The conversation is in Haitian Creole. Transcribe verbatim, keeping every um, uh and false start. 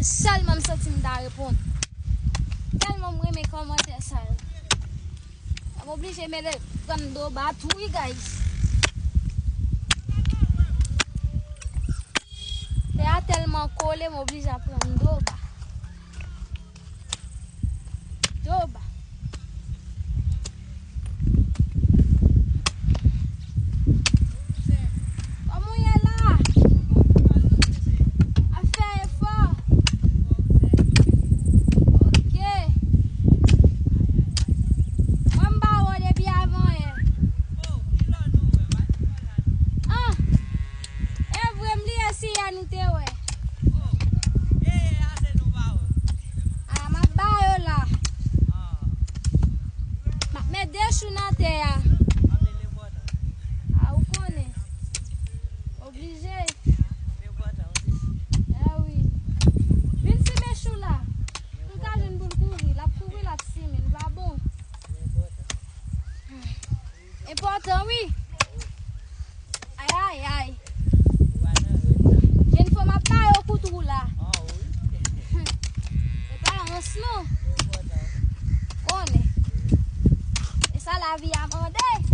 Sèlman m santi m ta reponn. Tèlman m renmen kòmantè sa yo. M oblije mele pran do ba tou wi, guys. Tè a tèlman kole, m oblije ap pran do ba. Do ba. Kòman w ye la? Ap fè efò? Ok. Mwen m ba w depi avan yè. Ah! E vre, m bliye si yè nou te wè. Ah, m ap ba yo la. M ap met de chou nan tè a. Ah, ou konnen. Oblije. Ah wi. Vin simen chou la. M ka jwenn pou l kouri. L ap kouri, l ap simen. L pa bon. Enpòtan, wi. Ay, ay, ay. Jenn fanm ap ba yo kout wou la. Se pa rans non. Konnen. E sa lavi a mande.